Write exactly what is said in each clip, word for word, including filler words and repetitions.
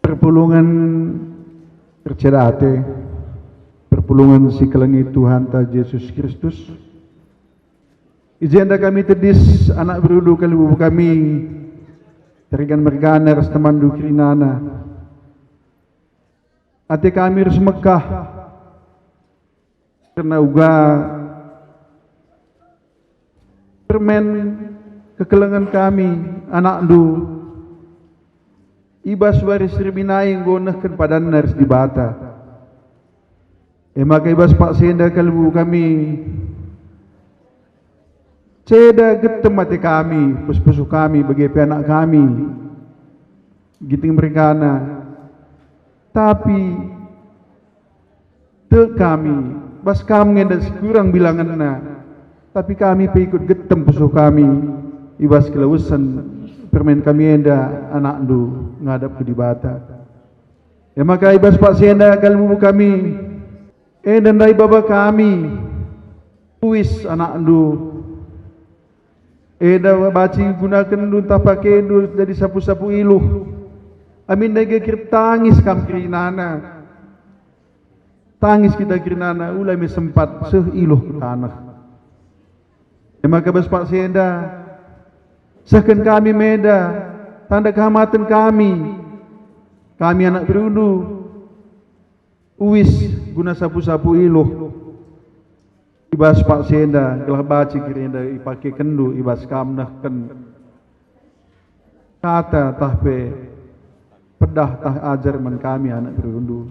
Perpulungen erceda ate, perpulungen si kelengi Tuhanta Jesus Kristus. I jenda kami tedis anak berundu kalimbubu kami, Tarigan mergana ras temanndu kerinana. Ate kami ras Mekah, kerna uga permen kekelengen kami, anakndu, i bas wari si erbi nai enggo nehken padanna ras Dibata. E maka i bas paksa enda kalimbubu kami, ceda getem ate kami, pusuh-pusuh kami, bage pe anak kami, Ginting mergana. Tapi tek kami, bas kam nge enda si kurang bilangenna, tapi kami pe ikut getem pusuh kami i bas kelawesen permen kami enda, anakndu, ngadap ku Dibata. E maka i bas paksa enda kalimbubu kami, enda ndai baba kami, uis anakndu, enda banci igunakenndu ntah pakendu jadi sapu-sapu iluh. Aminna iga kirap tangis kam kerinana. Tangis kita kerinana, ula me sempat seh iluh ku taneh. E maka bas paksa enda, sehken kami me enda tanda kehamaten kami, kami anak berundu, uis guna sapu-sapu iluh. I bas paksa enda gelah banci kerinana ipakekenndu i bas kam nehken kata tah pe pedah tah ajar man kami anak berundu.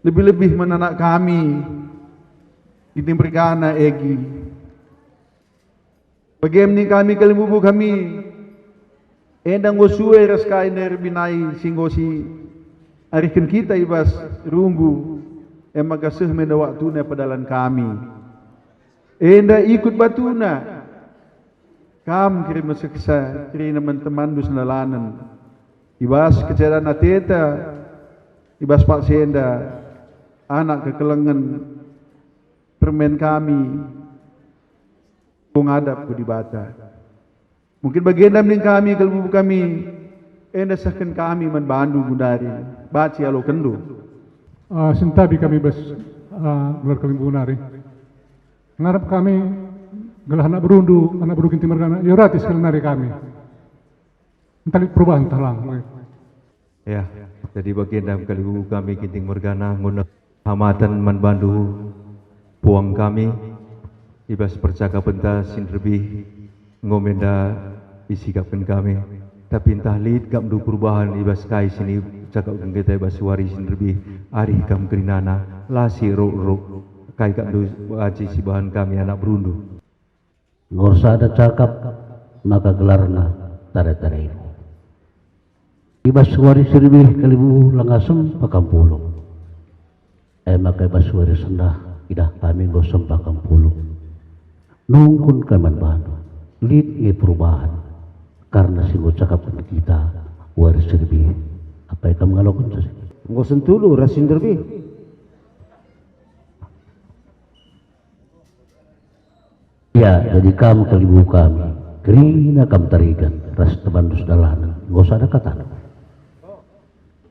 Lebih-lebih man anak kami, Ginting mergana, Egi. Bage me kami kalimbubu kami, enda enggo sue ras kai nari binai si enggo siarihken kita i bas runggu, e maka seh me enda waktuna pedalan kami. Enda ikut batuna kam kerina meseksa, kerina man temanndu sendalanen. I bas kecedan ateta, i bas paksa enda, anak kekelengen permen kami, ku ngadap ku Dibata. Mungkin bagenda min kami, kalimbubu kami, enda sehken kami man bandu gundari, banci ialokenndu. Ah, sentabi kami bas, ah, gelar kalimbubu nari. Ngarap kami gelah anak berundu, anak berundu Ginting mergana, iorati sekali nari kami. Ntah lit perubahan ntah lang. Ya, jadi bagenda kalimbubu kami Ginting mergana, enggo nehken kehamaten man bandu puang kami, i bas percakapenta si nderbih enggo me enda isikapken kami. Tapi ntah lit gapndu perubahan i bas kai si nicakapken kita i bas wari si nderbih, arih kam kerinana, la si eruk-eruk. Kai gapndu banci sibahan kami anak berundu. Enggo ersada cakap maka gelarna tare-taremu. I bas wari si nderbih kalimbubu langa sempa kam pulung. E maka i bas wari sendah idah kami enggo sempa kam pulung. Nungkun kami man bandu, lit nge perubahan, kerna si enggo cakapken kita wari si nderbih. Apai kam ngalokenca si? Enggo sentulu ras si nderbih. Ya, jadi kam kalimbubu kami, kerina kam Tarigan ras temanndu sendalanen, enggo sada kata.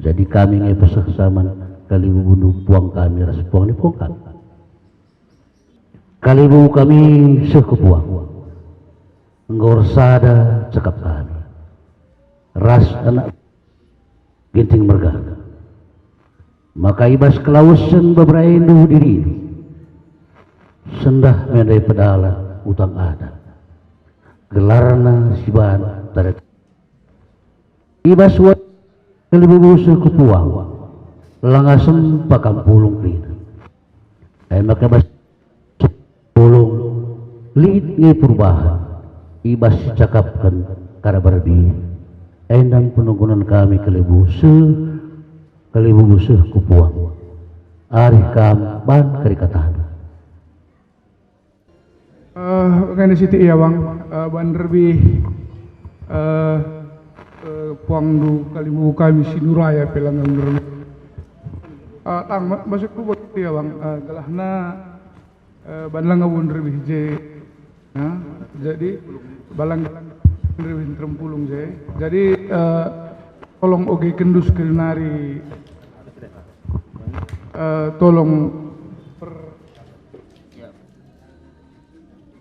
Jadi kami nge peseh saman kalimbubundu puang kami ras puang ni puang kami. Kalimbubu kami seh ku puang, enggo ersada cakap kami ras anak Ginting mergana. Maka i bas kelawesen beberaindu dirindu, sendah me ndai pedalan utang adat. Gelarna siban tare. I bas wa-, kalimbubu seh ku puang, langa sempa kam pulung kerina. E maka bas pulung, lit nge perubahan i bas sicakapken kada berbi. Enda penungkunen kami kalimbubu seh, kalimbubu seh ku puang. Arih kam ban kari katandu. Eh, ngena sitik ia, Bang. Eh, ban nderbih, eh, eh, puangndu kalimbubu kami si nuraya pe langa nderbih. Eh, tang, ma-, maksudku bagi ia, Bang. Eh, gelahna, eh, ban langa nderbih je. Ya, jadi, balang nderbih nterem pulung je. Jadi, eh, Tolong ogekenndu sekali nari, eh, tolong per-,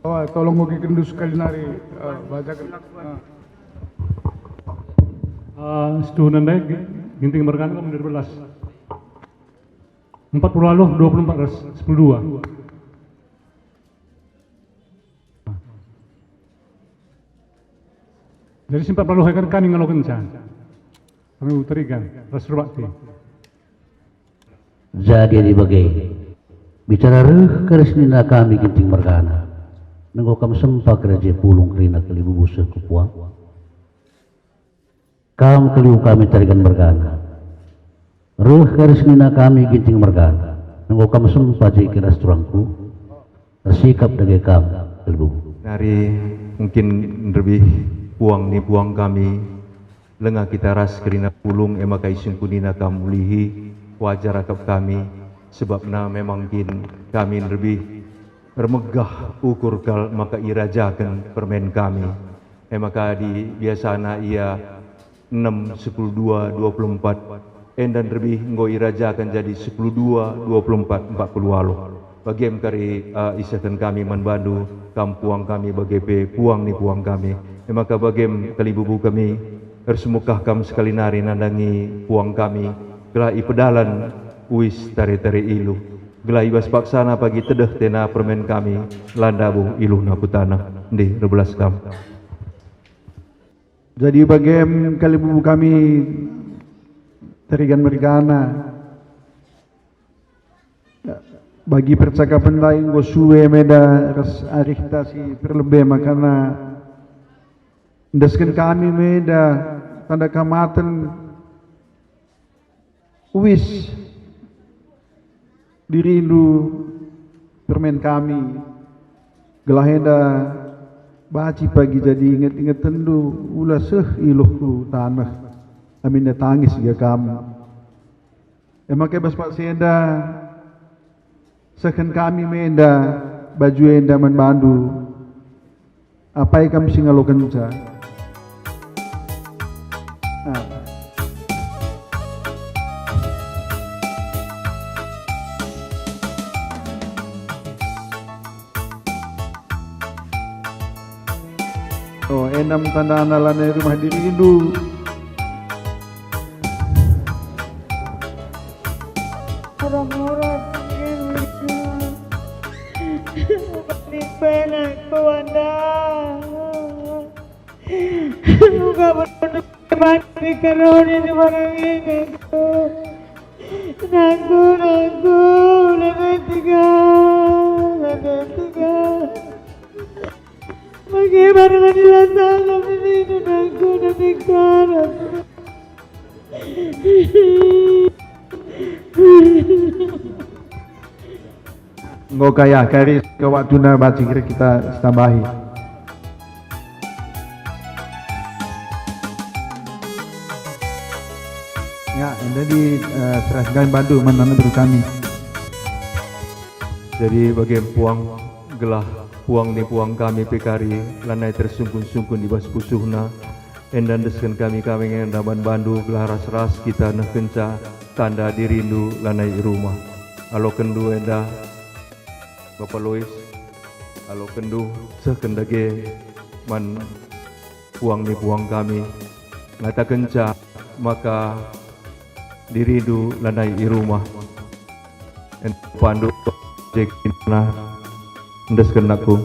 oh, tolong ogekenndu sekali nari, eh, bacaken. Ah. Ah, situhuna ndai, Gi-, Ginting mergana, menit dua belas. Empat puluh waluh, dua puluh empat ras, sepuluh dua. Jadi sempat perlu kan kami ngalokenca. Kami uterikan, ras berbakti. Jadi adi bage, bicara reh kari senina kami Ginting mergana. Enggo kam sempa keraja pulung kerina kalimbubu seh ku puang. Kam keliu kami Tarigan mergana. Reh kari senina kami Ginting mergana. Enggo kam sempa je kira turangku. Ersikap dage kam, keliu. Nari mungkin nderbih puang ni puang kami, langa kita ras kerina pulung, e maka isungkunina kam mulihi, wajar akap kami, sebabna memang kin kami nderbih ermegah ukur kal maka irajaken permen kami. E maka adi biasana ia enem, sepuluh dua, dua puluh empat, enda nderbih enggo irajaken jadi sepuluh dua, dua puluh empat, empat puluh waluh. Bagem kari, eh, isehken kami man bandu, kam puang kami bage pe puang ni puang kami. E maka bagem kalimbubu kami, ersemukah kam sekali nari nandangi puang kami, gelah ipedalan uis tare-tare iluh, gelah i bas paksana pagi tedeh tena permen kami, la ndabuh iluhna ku taneh. Ndih, erbelas kam. Jadi bagem kalimbubu kami Tarigan mergana. Bagi percakapen ndai enggo sue meda ras arihta si perlebe makana endesken kami meda tanda kamaten. Uis dirindu permen kami, gelah enda banci pagi jadi inget-ingetenndu, ula seh iluh ku taneh, aminna tangis gia kam. E maka i bas paksa enda, sehken kami me enda baju enda man bandu. Apai kam si ngalokenca? Ah. Oh, enam tandana lanai rumah dirindu. Murah-murah. Bukan di penak ku enda. Bukan beruntuk mati karoni di barang ini. Nangku, nangku, lebe tiga, lebe tiga. Bagaimana dilaksanakan ini, nangku, lebe tiga. Enggo kaya kari ke waktuna banci kira kita sitambahi. Ya, enda di, eh, serahkan bandu manana dulu kami. Jadi bage puang gelah puang ni puang kami pe kari lanai tersungkun-sungkun i bas pusuhna. Enda endesken kami-kami enda man bandu gelah ras-ras kita nehkenca tanda dirindu lanai i rumah. Alokenndu enda, Bapa Lois, alokenndu sehken dage man puang ni puang kami, ngatakenca maka dirindu lanai i rumah. Enda pandu jekina endesken aku.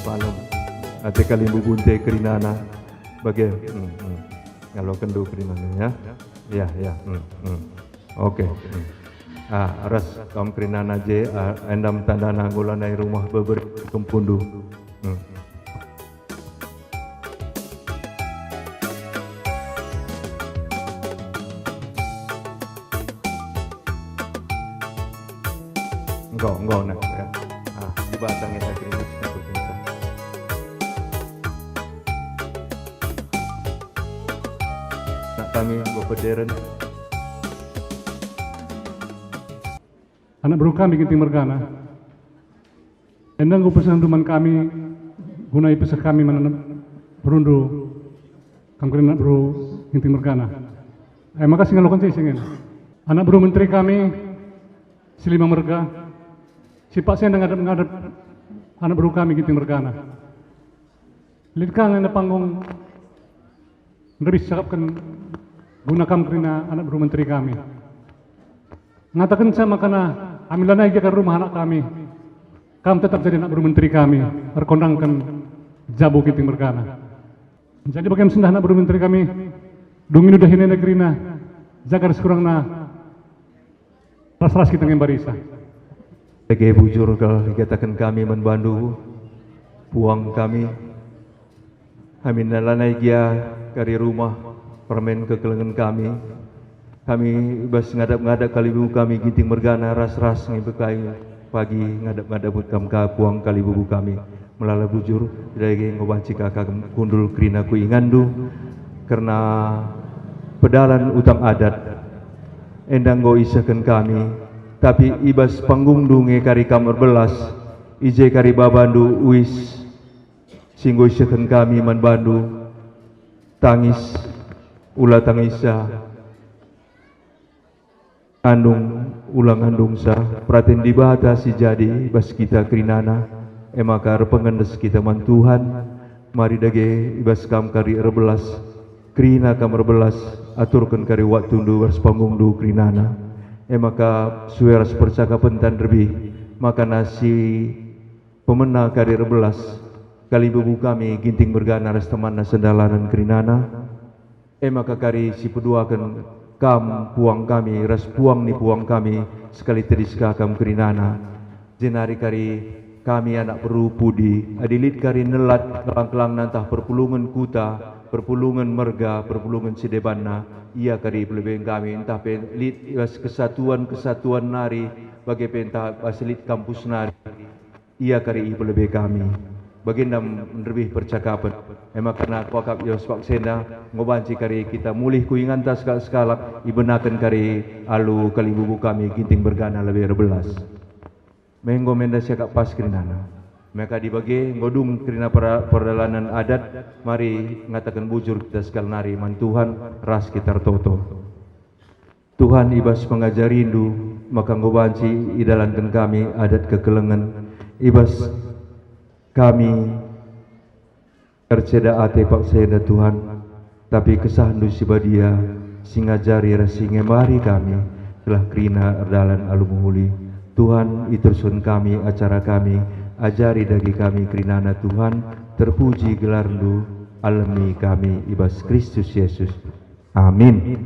Balem. Ate kalimbubu nte kerinana. Bage. Hmm, hmm. Ngalokenndu kerinana, ya. Ya, ya. Hmm, hmm. Oke. Hmm. Ah, ras kam kerinana je, ah, endam tandana nggo lanai rumah beber kempundu. Hmm. Enggo, enggo, nah, ya. Ah, Dibata nge sakit kita berdosa. Nak kami Bapa Deren. Anak beru kami Ginting mergana. Enda enggo peseh ndu man kami, guna ipeseh kami man anak berundu, kam kerina anak beru Ginting mergana. Eh, makasih ngaloken si singen. Anak beru menteri kami, si lima merga, si paksa enda ngadep-ngadep anak beru kami Ginting mergana. Lit ka nge panggung nderbih cakapken guna kam kerina anak beru menteri kami. Ngatakenca makana ami lanai gia ka rumah anak kami, kam tetap jadi anak beru menteri kami, erkondangken jabu Ginting mergana. Jadi bage sendah anak beru menteri kami, dung indu dahin enda kerina, jaga ras kurangna, ras-ras kita ngembarisa. Dage bujur kal ikataken kami man bandu, puang kami. Aminna lanai gia kari rumah permen kekelengen kami. Kami i bas ngadap-ngadap kalimbubu kami Ginting mergana ras-ras nge bekai pagi ngadap-ngadap kam ka puang kalimbubu kami. Melala bujur, dage enggo banci ka kam kundul kerina ku ingandu, kerna pedalan utang adat. Enda enggo isehken kami, tapi i bas panggungndu nge kari kam erbelas, i je kari babandu uis si enggo isehken kami man bandu, tangis, ula tangisa, ngandung, ula ngandungsa, peraten Dibata si jadi bas kita kerinana, e maka erpengendes kita man Tuhan, mari dage i bas kam kari erbelas, kerina kam erbelas, aturken kari waktundu ras panggungndu kerinana. E maka sue ras percakapenta nderbih, makana si pemena kari erbelas, kalimbubu kami Ginting mergana ras temanna sendalanen kerinana, e maka kari si peduaken kam puang kami ras puang ni puang kami sekali tedis ka kam kerinana. Jenari kari kami anak beru pudi, adi lit kari nelat kelang-kelangna ntah perpulungen kuta, perpulungen merga, perpulungen si debanna, ia kari ipelebe kami, ntah pe lit i bas kesatuan-kesatuan nari, bage pe ntah bas lit kampus nari. Ia kari ipelebe kami. Bagenda nderbih percakapen. E maka kuakap i bas paksa enda, enggo banci kari kita mulih ku inganta sekalak-sekalak, ibenaken kari alu kalimbubu kami Ginting mergana lebe erbelas. Me enggo menda siakap pas kerinana. Maka adi bage, enggo dung kerina pera-, perdalanen adat, mari ngataken bujur kita sekal nari man Tuhan, ras kita ertoto. Tuhan, i bas pengajarindu maka enggo banci idalanken kami adat kekelengen, i bas kami erceda ate paksa enda, Tuhan, tapi kesahndu si badia si ngajari ras si ngembari kami, gelah kerina erdalan alu mehuli. Tuhan, iterusken kami acara kami, ajari dage kami kerinana, Tuhan, terpuji gelarndu, alemi kami i bas Kristus Yesus. Amin.